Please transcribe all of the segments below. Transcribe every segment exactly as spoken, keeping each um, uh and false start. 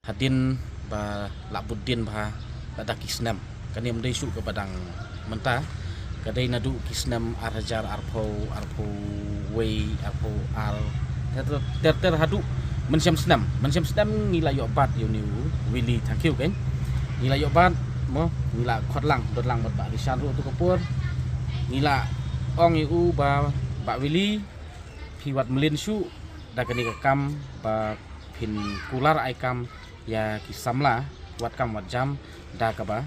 Hadien ba la bud dien bha lada ki snem. Kane ym dei shuh kaba dang mynta. Ka dei naduh ki snem ar hajar arphew, arphew wei, arphew ar, ter ter, ter haduh mynshem snem. Mynshem snem ngi la ïoh bat ïa une u Willy Thangkhiew, kan. Ngi la ïoh bat mo, ngi la khot lang, don lang bad Bah Rishan ruh tu ka por. Ngi la ong ïa u ba, Bah Willy, phi wat mlien shuh da kane ka kam ba phin kular ai kam ïa ki samla wat kam wat jam da kaba,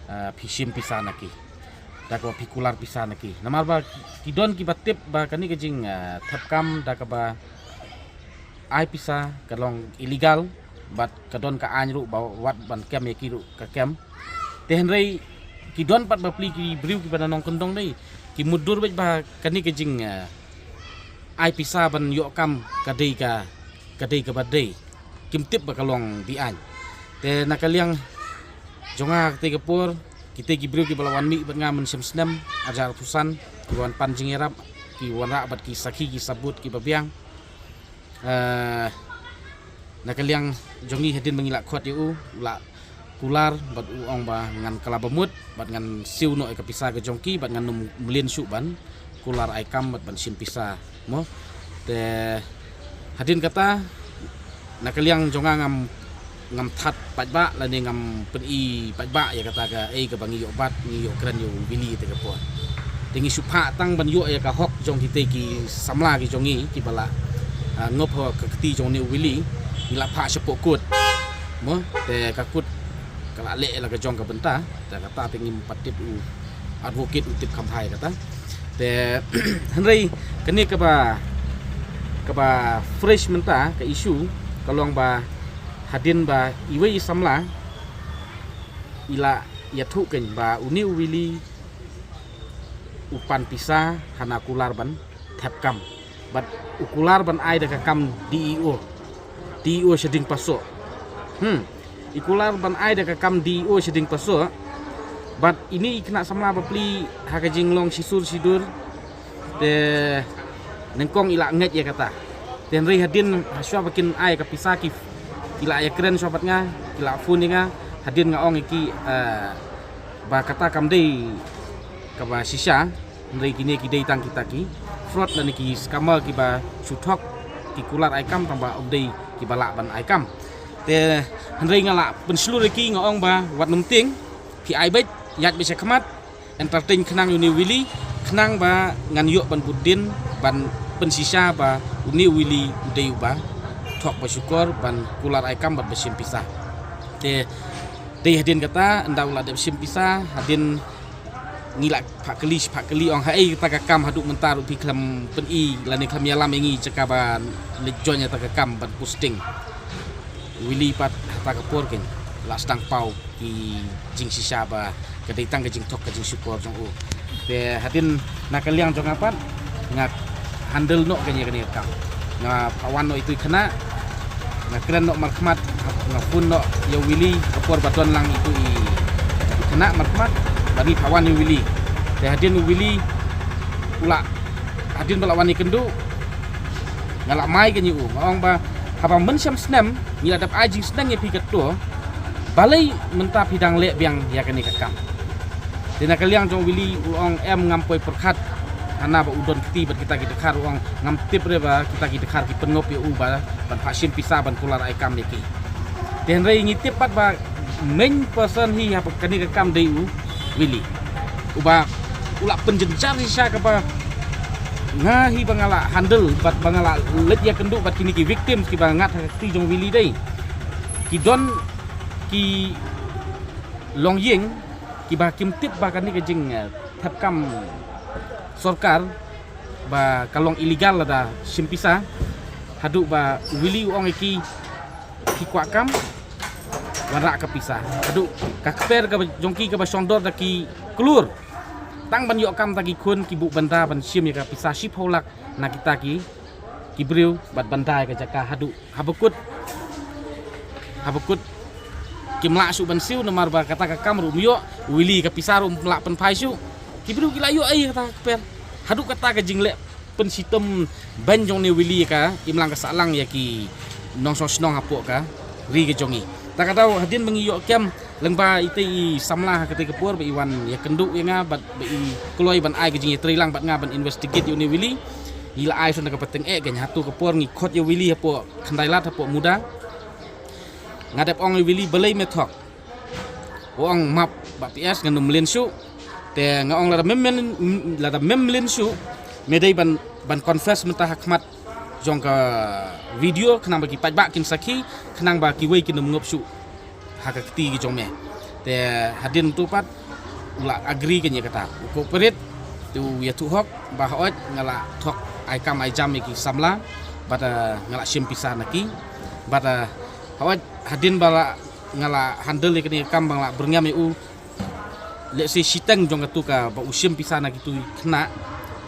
ah, phi shim pisa na ki, da kaba phi kular pisa na ki. Namar ba ki don kiba tip ba kane ka jing, ah, thep kam da kaba ai pisa ka long illegal, bad ka don ka aiñ ruh ba wat ban kem ïa ki ruh ka kem. Te hynrei ki don pat bapli ki briew kiba na nongkyndong dei ki mutdur beit ba kane ka jing, ah, ai pisa ban ïoh kam ka dei ka, ka dei kaba dei. Kim tip ba ka long be-aiñ. Te na ka liang jong nga katei ka por, kitei ki briew kiba la wan mih bad nga mynshem snem ar hajar arphew san, kiba wan pan jingïarap, ki wanrah bad ki sakhi ki sabut kiba biang. Eh, na ka liang jong ngi hadien ba ngi la khot ïa u, u la kular bad u ong ba ngan kylla bamut bad ngan siew noh ïa ka pisa ka jong ki bad ngan ym mlien shuh ban kular ai kam bad ban shim pisa mo. Te hadien kata, na ka liang jong nga ngam, ngam that paidbah lane ngam pyni paidbah ïa kata kaei kaba ngi ïoh bat, ngi ïoh kren ïa u Willy te ka por. Te ngi shu phah tang ban ïoh ïa ka hok jong kitei ki samla ki jong ngi kiba la, ah, ngop ha ka kti jong une u Willy. Ngi la phah shapoh kut mo, te ka kut ka la leh ïa la ka jong ka bynta. Te kata te ngim pat tip, u advocate u tip kham bha ïa kata. Te hynrei kane kaba, kaba fresh mynta ka issue ka long ba hadien ba iwei i samla i la ïathuh keiñ ba une u Willy u pan pisa ha na kular ban thep kam. Bad u kular ban ai da ka kam D E O. D E O shading pasoh. Hmm. I kular ban ai da ka kam D E O shading pasoh. Bad ine i khynnah samla bapli ha ka jinglong shisur shidur. Te nyngkong i la ngeit ïa kata. Te hynrei hadien hashwa ba kin ai ka pisa ki, ki la ïakren shwa bad nga, ki la phone ïa nga, hadien nga ong ïa ki, eh, ba kata kam dei kaba shisha. Hynrei kine ki dei tang kita ki fraud lane ki scammer kiba shu thok, ki kular ai kam tang ba ym dei kiba lah ban ai kam. Te hynrei nga la pynshlur ïa ki, nga ong ba wat nym tieng, phi ai beit, ïaid beit sha khmat, entertain khnang ïa une u Willy, khnang ba ngan ïoh ban bud dien ban pynshisha ba une u Willy u dei uba thok ba shukor ban kular ai kam bad ba shim pisa. Te dei hadien kata, ynda u la dep shim pisa, hadien ngi la phah kylli, phah kylli, ong haei kata ka kam haduh mynta ruh phi khlem pyni lane khlem ïalam ïa ngi jaka ba leit join ïa kata ka kam ban posting. Willy pat hata ka por keiñ la sdang paw ki jingshisha ba ka dei tang ka jingthok ka jingshukor jong u. Te hadien na ka liang jong nga pat nga handle noh kane, kane ka kam. Nga phah wan noh itu i khynnah, nga kren noh markhmat, nga phone noh ïa u Willy ka por ba don lang itu i, i khynnah markhmat, bad ngi phah wan ïa u Willy. Te hadien u Willy u la, hadien ba la wan ïakynduh, nga la mai kane ïa u, nga ong ba haba mynshem snem ngi la dep ai jingsneng ïa phi katto, balei mynta phi dang leh biang ïa kane ka kam? Te na ka liang jong u Willy u ong, em, ngam poi pyrkhat, hana ba u don kti bad kita ki dkhar, u ong ngam tip re ba kita ki dkhar ki pynngop ïa u ba ban phah shim pisa ban kular ai kam ïa ki. Te hynrei ngi tip pat ba main person hi ha kane ka kam dei u Willy, uba u la pynjynjar shisha kaba nga hi ba nga la handle bad ba nga la leit ïakynduh bad kine ki victims kiba ngat ha ka kti jong u Willy dei ki don ki longïing kiba kim tip ba kane ka jing, eh, thep kam sorkar ba ka long illegal lada shim pisa. Haduh ba u Willy u ong ïa ki, phi kwah kam, wanrah ka pisa. Haduh ka kper kaba jong ki kaba shongdor da ki klur tang ban ïoh kam da ki khun, ki buh bynda ban shim ïa ka pisa shiphew lak na kita ki, ki briew bad bynda ïa ka jaka. Haduh haba kut, haba kut kim lah shuh ban siew namar ba kata ka kam ruh ym ïoh, u Willy ka pisa ruh ym lah pynphai shuh. Ki briew ki la ïoh ei kata ka kper. Haduh kata ka jingleh pynshitom beiñ jong une u Willy ïa ka imlang ka sahlang ïa ki nongshong shnong hapoh ka ri ka jong ngi. Ta ka daw hadien ba ngi ïoh kem lyngba itei i samla ha katei ka por ba i wan ïakynduh ïa nga bad ba i kloi ban ai ka jingïatreilang bad nga ban investigate ïa une u Willy. Ngi la ai shuh na ka pateng eh, kan hato ka por ngi khot ïa u Willy hapoh Khyndai Lad hapoh Muda. Nga dep ong ïa u Willy balei me thok. U ong map Bah P S, ngan ym mlien shuh. Te nga ong lada mem mlien, lada mem mlien shuh, me dei ban, ban confess mynta ha khmat jong ka video khnang ba ki paidbah kin sakhi, khnang ba kiwei kin ym ngop shuh ha ka kti ki jong me. Te hadien tu pat u la agree kan ïa kata, u cooperate. Te u ïathuh hok ba hooid nga la thok ai kam ai jam ïa ki samla bad, eh, nga la shim pisa na ki bad, eh, hooid hadien ba la nga la handle ïa kane ka kam ba nga la byrngem ïa u. Let's say shiteng jong katu kaba u shim pisa na kitu i khynnah,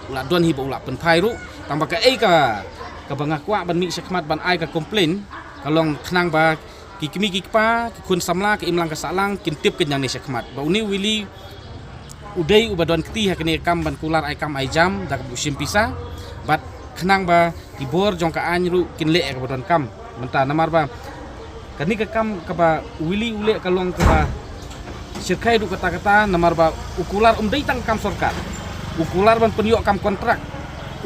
u la don hi ba u la pynphai ruh. Tang ba kaei ka, kaba nga kwah ban mih shakhmat ban ai ka complain ka long khnang ba ki kmie ki kpa, ki khun samla, ka imlang ka sahlang kin tip ka nangne shakhmat ba une u Willy u dei uba don kti ha kane ka kam ban kular ai kam ai jam da kaba u shim pisa. Bad khnang ba ki bor jong ka aiñ ruh kin leh ïa kaba donkam mynta, namar ba kane ka kam kaba u Willy u leh ka long kaba shyrkhei ruh katta katta, namar ba u kular um dei tang kam sorkar, u kular ban pynïoh kam kontrak,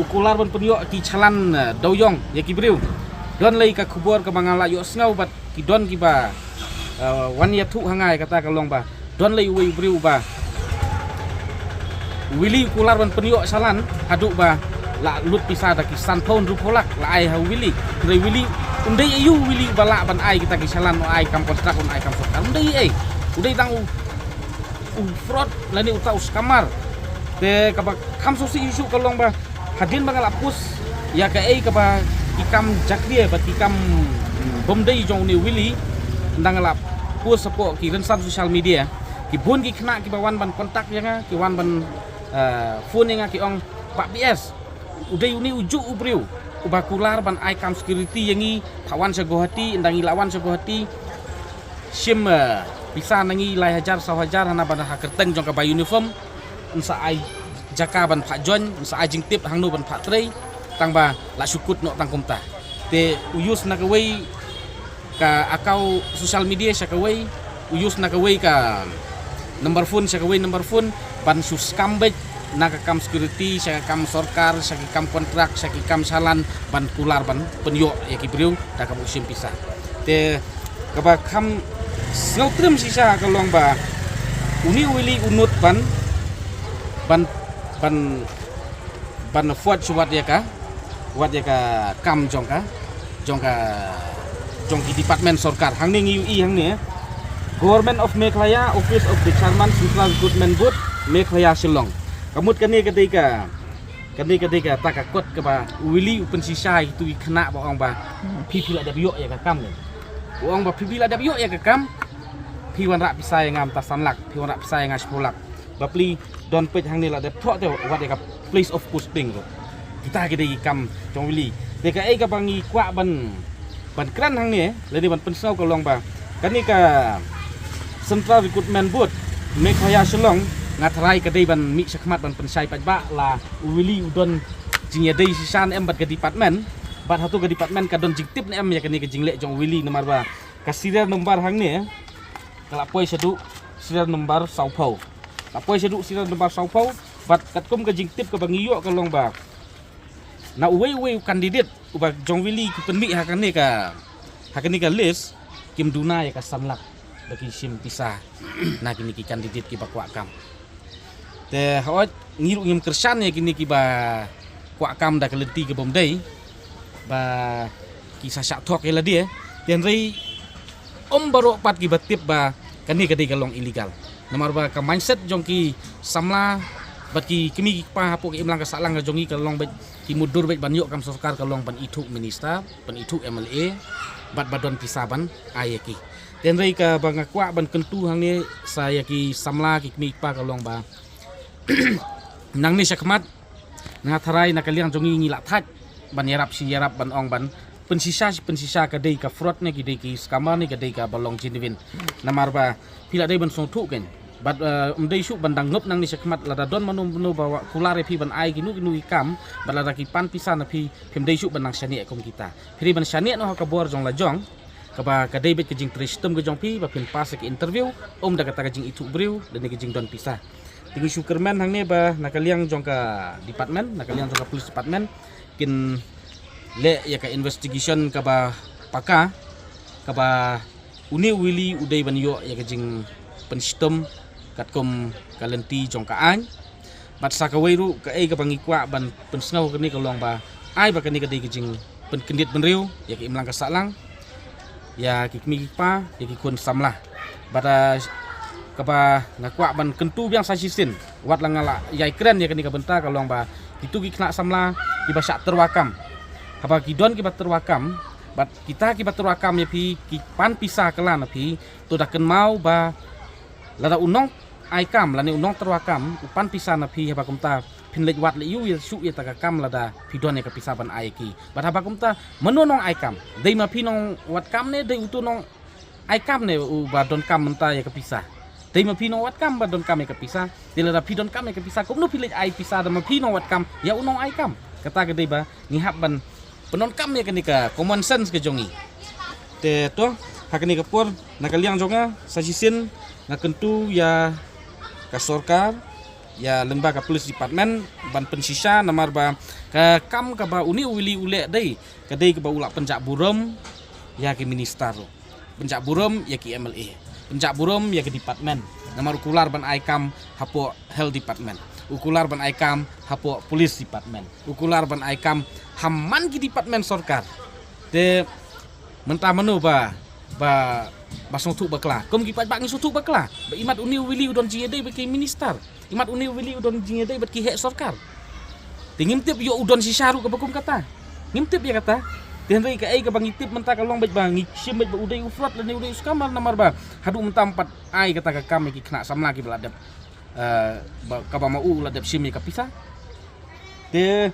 u kular ban pynïoh ki challan, eh, dewïong ïa ki briew. Don lei ka khubor kaba nga la ïohsngew bad ki don kiba, eh, wan ïathuh ha nga ïa kata ka long ba don lei uwei u briew uba u Willy u kular ban pynïoh challan haduh ba la lut pisa da ki sanphew hynriewphew lak la ai ha u Willy. Hynrei u Willy um dei aïu u Willy uba lah ban ai kita ki challan, u ai kam kontrak, u ai kam sorkar, um dei ei. U dei tang u, u fraud lane uta u scammer. Te kaba kham sngewsih shuh ka long ba hadien ba nga la post ïa kaei kaba ki kam jakhlia bad ki kam bym dei jong une u Willy, ynda nga la post hapoh ki rynsan social media, ki bun ki khynnah kiba wan ban contact ïa nga, ki wan ban, eh, phone ïa nga, ki ong Bah P S, u dei une ujuh u briew uba kular ban ai kam security ïa ngi, pha wan sha Guwahati, ynda ngi la wan sha Guwahati shim, eh, pisa na ngi lai hajar saw hajar hana ba ha kyrteng jong ka bai uniform. Yn sa ai jaka ban phah join, yn sa ai jingtip hangno ban phah trei, tang ba la shu kut noh tang kumta. Te u use na kawei ka account social media sha kawei, u use na kawei ka number phone sha kawei number phone ban shu scam beit na ka kam security, sha ka kam sorkar, sha ki kam kontrak, sha ki kam challan ban kular ban pynïoh ïa ki briew da kaba u shim pisa. Te kaba kham sngewtriem shisha ka long ba une u Willy u nud ban, ban, ban, ban forge wat ïa ka, wat ïa ka kam jong ka, jong ka, jong ki department sorkar. Hangne ngi ïohi hangne, eh. Government of Meghalaya, Office of the Chairman, Central Recruitment Board, Meghalaya, Shillong. Ka mut kane ka dei ka, kane ka dei kata ka kot kaba u Willy u pynshisha ïa kitu ki khynnah ba ong ba phi, phi la dep ïoh ïa ka kam ne. U ong ba phi, phi la dep ïoh ïa ka kam, phi wanrah pisa ïa nga mynta san lak, phi wanrah pisa ïa nga shiphew lak. Bapli don peit hangne la dep thoh te wat ïa ka place of posting ruh. Kita ki dei ki kam jong u Willy. Te kaei kaba ngi kwah ban, ban kren hangne lane ban pynsngew ka long ba kane ka Central Recruitment Board Meghalaya Shillong, nga tharai ka dei ban mih shakhmat ban pynshai paidbah la u Willy u don jingïadei shisha ne em bad ka department, bad hato ka department ka don jingtip ne em ïa kane ka jingleh jong u Willy, namar ba ka serial number hangne ka la poi shaduh serial number sawphew. La poi shaduh serial number sawphew. Bad katkum ka jingtip kaba ngi ïoh ka long ba na uwei uwei u candidate uba jong u Willy ki pynmih ha kane ka, ha kane ka list, kim duna ïa ka san lak ba ki shim pisa na kine ki candidate kiba kwah kam. Te hooid ngi ruh ngim kyrshan ïa kine kiba kwah kam da ka lynti kabym dei ba ki sa shah thok ïa lade. Te hynrei ym baroh pat kiba tip ba kane ka dei ka long illegal. Namar ba ka mindset jong ki samla bad ki kmie ki kpa hapoh ka imlang ka sahlang ka jong ngi ka long beit, ki mutdur beit ban ïoh kam sorkar ka long ban ithuh minister, ban ithuh M L A, bad ba don pisa ban ai ïa ki. Te hynrei kaba nga kwah ban kyntu hangne sa ïa ki samla, ki kmie ki kpa ka long ba nangne shakhmat nga tharai na ka liang jong ngi ngi la thait ban ïarap shi ïarap ban ong ban pynshisha shi pynshisha ka dei ka fraud ne ki dei ki scammer ne ka dei kaba long genuine. Namar ba phi la dei ban sngewthuh kein. Bad, eh, ym dei shuh ban dang ngop nangne shakhmat, lada don mano mano ba kular ïa phi ban ai kino kino ki kam bad lada ki pan pisa na phi, phim dei shuh ban dang shaniah kum kita. Phi dei ban shaniah noh ha ka bor jong la jong. kaba ka dei beit ka jingtrei shitom ka jong phi ba phin pass ïa ka interview, ym da kata ka jingithuh briew lane ka jingdon pisa. Te ngi shu kyrmen hangne ba na ka liang jong ka department, na ka liang jong ka police department, kin leh ïa ka investigation kaba paka, kaba une u Willy u dei ban ïoh ïa ka jingpynshitom katkum ka lynti jong ka aiñ. Bad sa kawei ruh kaei kaba ngi kwah ban pynsngew kane ka long ba ai ba kane ka dei ka jingpynkyndit bynriew ïa ka imlang ka sahlang, ïa ki kmie ki kpa, ïa ki khun samla. Bad, ah, kaba nga kwah ban kyntu biang sa shisien, wat la nga la ïai kren ïa kane ka bynta ka long ba kitu ki khynnah samla kiba shah tyrwa kam, haba ki don kiba tyrwa kam, bad kita kiba tyrwa kam ïa phi ki pan pisa kylla na phi, to da kynmaw ba lada u nongai kam lane u nongtyrwa kam u pan pisa na phi, haba kumta phin leit wad leit ïuh ïa shuh ïa kata ka kam lada phi don ïa ka pisa ban ai ïa ki. Bad haba kumta mano nongai kam? Dei ma phi nongwad kam ne dei uto nongai kam ne uba donkam mynta ïa ka pisa? Dei ma phi nongwad kam ba donkam ïa ka pisa. Te lada phi donkam ïa ka pisa, kumno phi leit ai pisa da ma phi nongwad kam ïa u nongai kam? Kata ka dei ba ngi hap ban pyndonkam ïa kane ka common sense ka jong ngi. Te to, ha kane ka por, na ka liang jong nga sa shisien nga kyntu ïa ka sorkar, ïa lyngba ka police department, ban pynshisha, namar ba ka kam kaba une u Willy u leh dei, ka dei kaba u la pynjah burom ïa ki minister ruh, pynjah burom ïa ki M L A, pynjah burom ïa ki department. Namar u kular ban ai kam hapoh health department, u kular ban ai kam hapoh police department, u kular ban ai kam ha man ki department sorkar. Te mynta mano ba, ba, ba sngewthuh bakla? Kum ki paidbah ngi sngewthuh bakla ba imat une u Willy u don jingïadei bad ki minister, imat une u Willy u don jingïadei bad ki heh sorkar. Te ngim tip ïoh u don shisha ruh kaba kum kata. Ngim tip ïa kata. Te hynrei kaei kaba ngi tip mynta ka long beit ba ngi shim beit ba u dei u fraud lane u dei u scammer, namar ba haduh mynta ym pat ai kata ka kam ïa ki khynnah samla kiba la dep, eh, ba, kaba ma u la dep shim ïa ka pisa. Te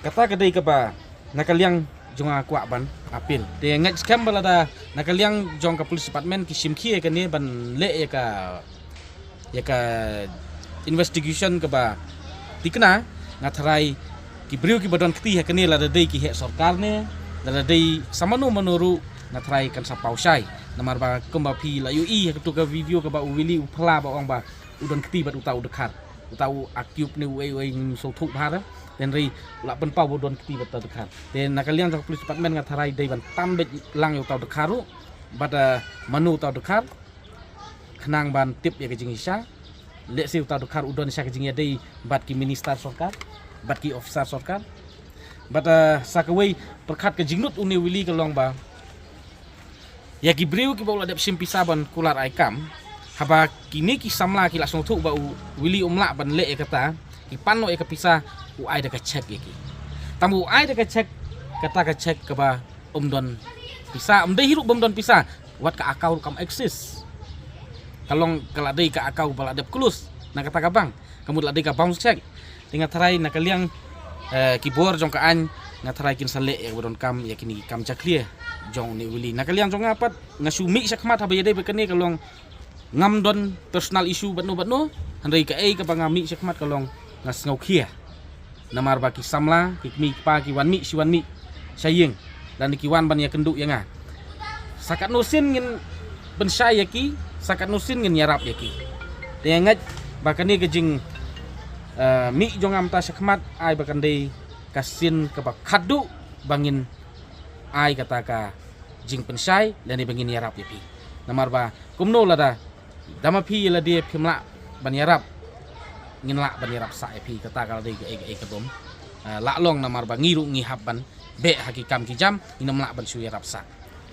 kata ka dei kaba na ka liang jong nga kwah ban appeal. Te ngeit skhem ba lada na ka liang jong ka police department ki shim khia ïa kane ban leh ïa ka, ïa ka investigation kaba thikna, nga tharai ki briew kiba don kti ha kane, lada dei ki heh sorkar ne lada dei sa mano mano ruh, nga tharai kan sa paw shai. Namar ba kumba phi la ïohi ha kato ka video kaba u Willy u phla ba ong ba u don kti bad uta u dkhar, uta u accused ne uei uei ngim sngewthuh bha. Te hynrei u la pynpaw ba u don kti bad uta u dkhar. Te na ka liang jong ka police department nga tharai dei ban tam beit lang ïa uta u dkhar ruh bad, eh, mano uta u dkhar, khnang ban tip ïa ka jingshisha. Lehse uta u dkhar u don shisha ka jingïadei bad ki minister sorkar, bad ki officer sorkar. Bad, eh, sa kawei pyrkhat ka jinglut une u Willy ka long ba ïa ki briew kiba u la dep shim pisa ban kular ai kam, haba kine ki samla ki la sngewthuh ba u Willy um lah ban leh ïa kata, ki pan noh ïa ka pisa, u ai da ka cheque ïa ki. Tang ba u ai da ka cheque, kata ka cheque kaba um don pisa, um dei hi ruh ba um don pisa, wat ka account ruh kam exist. Ka long ka la dei ka account ba la dep close na kata ka bank, ka mut la dei ka bounce cheque. Te nga tharai na ka liang, eh, ki bor jong ka aiñ, nga tharai kin sa leh ïa kaba donkam ïa kine ki kam jakhlia jong une u Willy. Na ka liang jong nga pat, nga shu mih shakhmat haba ïadei bad kane ka long ngam don personal issue bad no bad no, hynrei kaei kaba nga mih shakhmat ka long nga sngew khia. Namar ba ki samla, ki kmie ki kpa ki wan mih shi wan mih sha ïing, lane ki wan ban ïakynduh ïa nga. Sa katno sien ngin pynshai ïa ki, sa katno sien ngin ïarap ïa ki. Te nga ngeit ba kane ka jing, eh, mih jong nga mynta shakhmat ai ba kan dei ka sien kaba khatduh ba ngin ai kata ka jingpynshai lane ba ngin ïarap ïa phi. Namar ba kumno lada, da ma phi lade phim lah ban ïarap, ngin lah ban ïarap sah ïa phi, kata ka la dei kaei kaei ka bym, eh, lah long, namar ba ngi ruh ngi hap ban beh ha ki kam ki jam, ngin ym lah ban shu ïarap sah.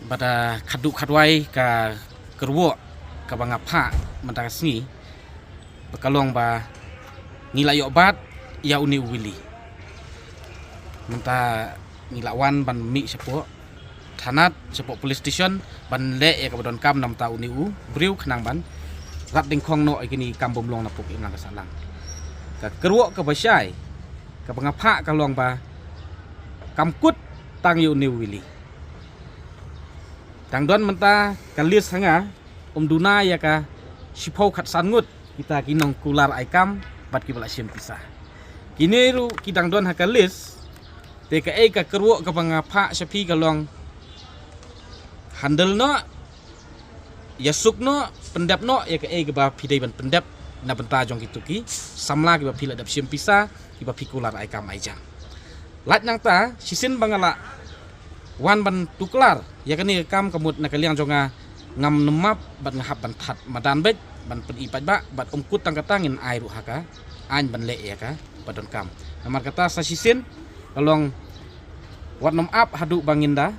Bad, eh, khatduh khatwai ka kyrwoh kaba nga phah mynta ka sngi, ba ka long ba ngi la ïoh bat ïa une u Willy. Mynta ngi la wan ban mih shapoh thanat, shapoh police station, ban leh ïa kaba donkam namar une u briew khnang ban rat dyngkhong noh ïa kine ki kam bym long na pdeng imlang ka sahlang. Ka kyrwoh kaba shai kaba nga phah ka long ba kam kut tang ïa une u Willy. Dang don mynta ka list ha nga, ym duna ïa ka shiphew khatsan ngut kita ki nongkular ai kam bad kiba la shim pisa. Kine ruh ki dang don ha ka list. Te kaei ka kyrwoh kaba nga phah sha phi ka long, handle noh, ïa suk noh, pyndep noh ïa kaei kaba phi dei ban pyndep na bynta jong kito ki samla kiba phi la dep shim pisa, kiba phi kular ai kam ai jam. Lait nangta shisien ba nga la wan ban tuklar ïa kane ka kam, ka mut na ka liang jong nga ngam nym map bad nga hap ban thad madan beit ban pyni paidbah, bad ym kut tang kata, ngin ai ruh ha ka aiñ ban leh ïa kaba donkam. Namar kata sa shisien ka long wat nym ap haduh ba ngin da,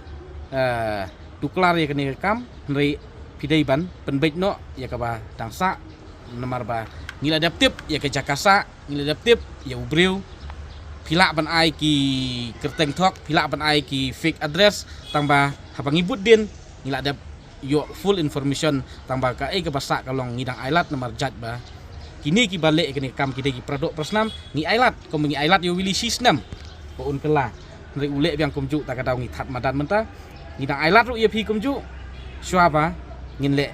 eh, tuklar ïa kane ka kam, hynrei phi dei ban pynbeit noh ïa kaba dang sah. Namar ba ngi la dep tip ïa ka jaka sah, ngi la dep tip ïa u briew. Phi lah ban ai ki kyrteng thok, phi lah ban ai ki fake address, tang ba haba ngi bud dien ngi la dep ïoh full information tang ba kaei kaba sah ka long ngi dang ailad. Namar jait ba kine kiba leh kane ka kam ki dei ki paradoh parasnam, ngi ailad, kum ngi ailad ïa u Willy shisnem ba un kylla. Hynrei u leh biang kumjuh, ta ka daw ngi thad madan mynta. Ngi dang ailad ruh ïa phi kumjuh shuwa ba ngin leh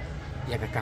ïa ka kam.